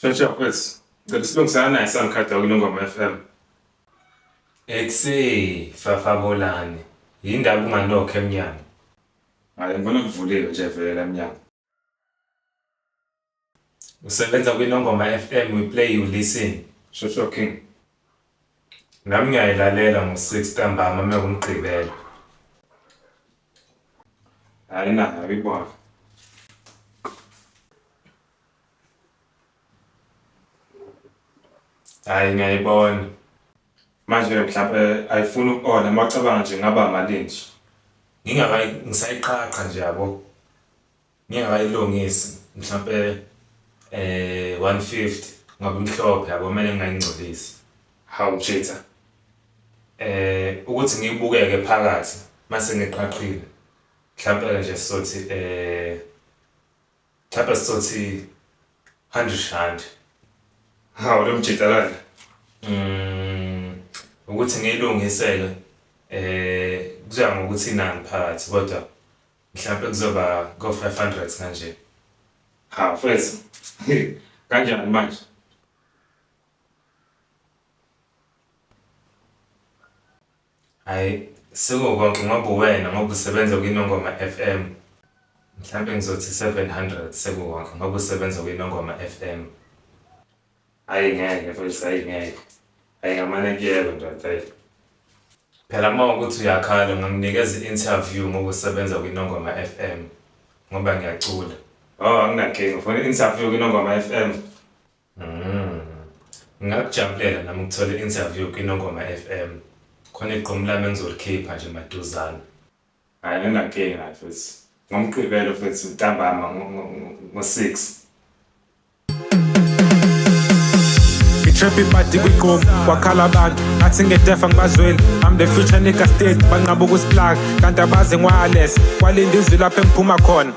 Shesha mfethu. Ngicela silungisana naye sangikhada kwiNongoma FM. Ekse fafabolane. Yindaba unganokho emnyango. Hayi ngibona kuvuliwe nje vele emnyango. Usebenza kwiNongoma FM, we play you listen. Shosho King. Nami ngiyayilalela ngo-6 ntambama uma kuMgqibelo. Hayi nayo ayibona. Hhayi ngiyayibona. Manje mhlampe ayifuni uku-ona uma ucabanga nje ngaba malini nje. Ngingakayi ngisayiqhaqha nje yabo. Ngingakayilungisi mhlampe 150 ngoba imhlophe yabo kumele ngingayingcolisi. Hawu cheater. Ukuthi ngiyibukeke phakathi mase ngiqhaqhile. Mhlampe nje sizothi mhlampe sizothi 100 rand. Hawu lo mjita kanje. Ukuthi ngiyilungise-ke kuzoya ngokuthi inani phakathi kodwa mhlampe kuzoba ko 500 kanje. Hawu mfethu. Kanjani manje? Hhayi sekukonke ngoba uwena ngoba usebenza kwiNongoma FM. Mhlampe ngizothi 700 sekukonke ngoba usebenza kwiNongoma FM. Hayi ngeke mfethu, hayi ngeke. Hayi ngamane kuyeke ndoda hayi. Phela uma ukuthi uyakhala unganginikeza i-interview ngoba usebenza kwiNongoma FM ngoba ngiyacula. Oh anginankinga, ufuna i-interview kwiNongoma FM. Ngingakujabulela nami ukuthola i-interview kwiNongoma FM. Khona igqomu lami engizolikhipha nje maduzane. Hayi anginankinga mfethu. NgoMgqibelo mfethu ntambama ngo-6. I-trap ipati kwigqom kwakhala abantu ngathi ngedefa ngibazweli. I'm the future nigga state banqaba ukusiplaka kanti abazi ngi-wireless kwalinda izwi lapho engiphuma khona.